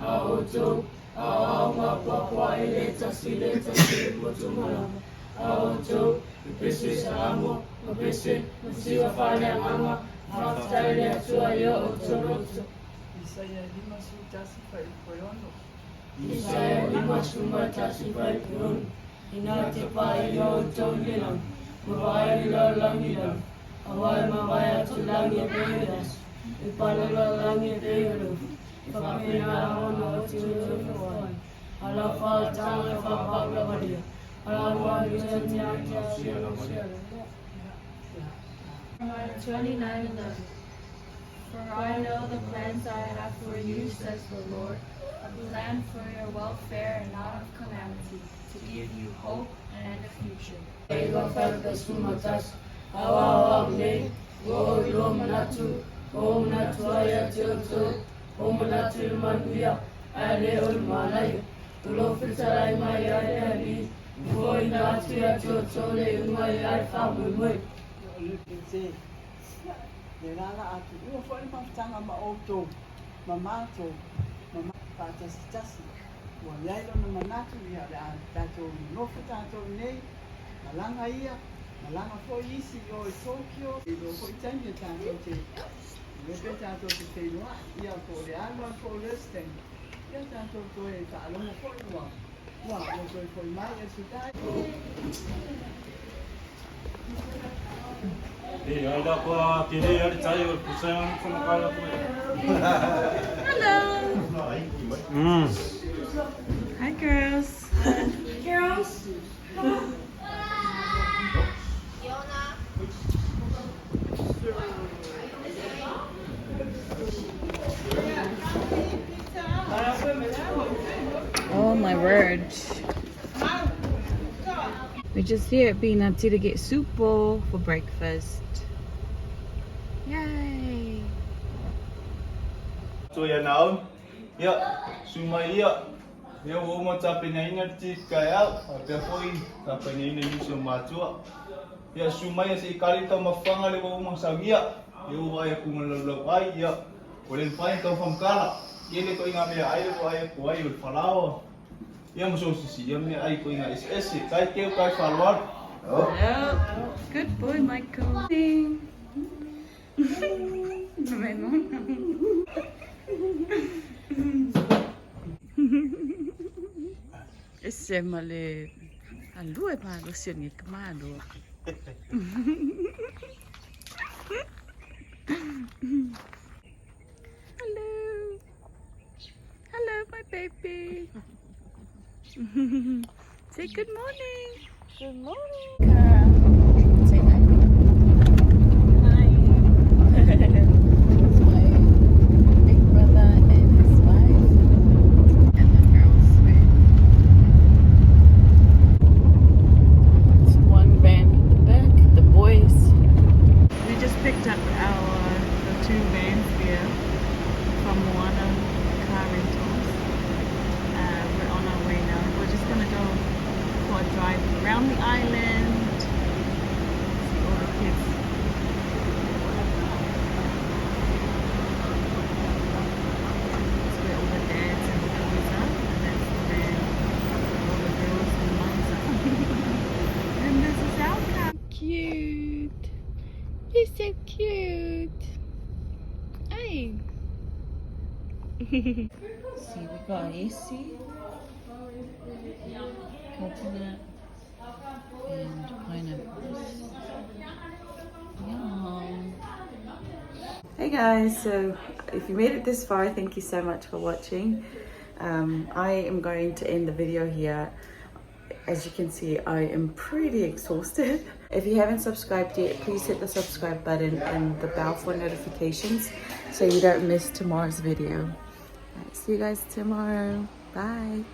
A outou, aoao ma puapua i le tasi le tasi i motu malama. A outou, i pese Samoa, ma pese ma siva faaleagaga, faafetai i le Atua i o outou loto. Isaia 51 fuaiupu e 6. Isaia 51 fuaiupu 6. Ina te pae i o outou i le lagi, ma vaai le lalolagi i lalo, aua e mavae atu lagi e pei o le aso, e palala lagi e pei o le ufi, e faapena ona oti outou nofo ai, a lau faautaga e faapaulavalia, a lau 29:11. For I know the plans I have for you, says the Lord, a plan for your welfare and not of calamity, to give you hope and a future. 9 fuaiupu 11. Aua o au nei, ua ou iloa manatu, ua ou manatu ai ia te outou, o manatu i le manuia, ae le o le manaia, o lou fetalai mai ai le Alii, e foaiina atu ia te outou le iuga e i ai le faamoemoe. O le pese, ia, le la la atu ua foi le mafutaga ma outou, ma matou, ma faatasitasi. Ua i ai lona manatu, ia, o le a tatou nonofo tatou i nei, malaga ia, malaga foi isi i o i Tokyo. E iloa foi taimi e tatou te, le pe tatou te feiloai, ia, po o le alu alu foi o le isi taimi, ia tatou toe faalogo foi ua, ua, ua toe foi mai e Sudai. E ai la kua tele le tai o le pusa whamakala koe. Hello. Hi, girls. Girls. Oh my word. We're just here at Pinati to get soup bowl for breakfast. Yay! So ia nau, ia, su mai ia, ia ua uma tapenaina le tiki taeao, faapea foi tapenaina nisi o matua. Ia su mai ia se i kali taumafaga le ua uma saunia, ia ua vaai atu ma le laulau ai, ia, ua le mafai ona taufamukala. Tele ituaiga meaai le ua vaai atu ai o le falaoa, ia ma sosisi, ia meaai ituaiga eseese, kai teu kai faaaloalo. Oh. Good boy, Michael. Ese ma le alua e malosi o ni ka malo. Hello. Hello, my baby. Say good morning. Good morning. Say hi. Hi. It's my big brother and his wife and the girls van. It's one van at the back, the boys. We just picked up our the two vans there from Moana Car Rentals. We're on our way now. We're just gonna go for a drive around the island. See all the kids. That's where all the dads and the boys are, and that's the van where all the girls and mums are. And this is our car. Cute. You're so cute. Hey. See, we got AC, coconut, and pineapples. Yum. Hey guys, so if you made it this far, thank you so much for watching. I am going to end the video here. As you can see, I am pretty exhausted. If you haven't subscribed yet, please hit the subscribe button and the bell for notifications so you don't miss tomorrow's video. All right, see you guys tomorrow. Bye.